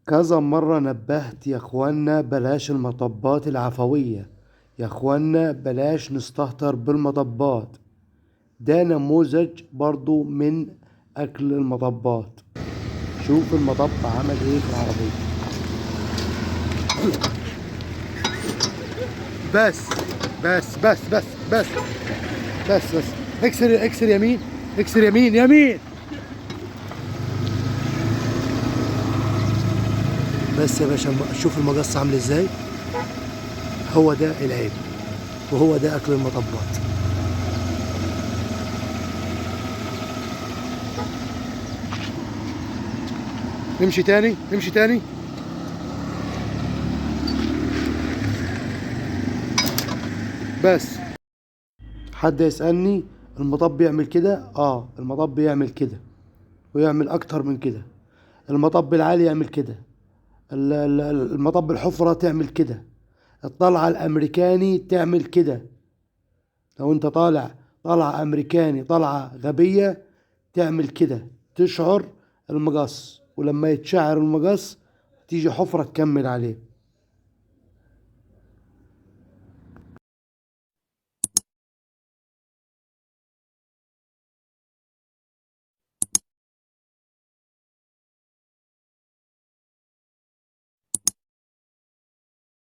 كذا مرة نبهت يا اخوانا بلاش المطبات العفوية، يا اخوانا بلاش نستهتر بالمطبات. ده نموذج برضو من اكل المطبات. شوف المطب عمل ايه في العربية. بس بس بس بس بس بس بس، اكسر اكسر يمين، اكسر يمين يمين. بس يا باشا شوف المقص عامل ازاي. هو ده العيب، وهو ده اكل المطبات. نمشي تاني، نمشي تاني. بس حد يسألني المطب يعمل كده؟ المطب يعمل كده ويعمل اكتر من كده. المطب العالي يعمل كده، المطب الحفرة تعمل كده، الطلعة الامريكاني تعمل كده. لو انت طالع طلعة امريكاني، طلعة غبية، تعمل كده، تشعر المقص، ولما يتشعر المقص تيجي حفرة تكمل عليه.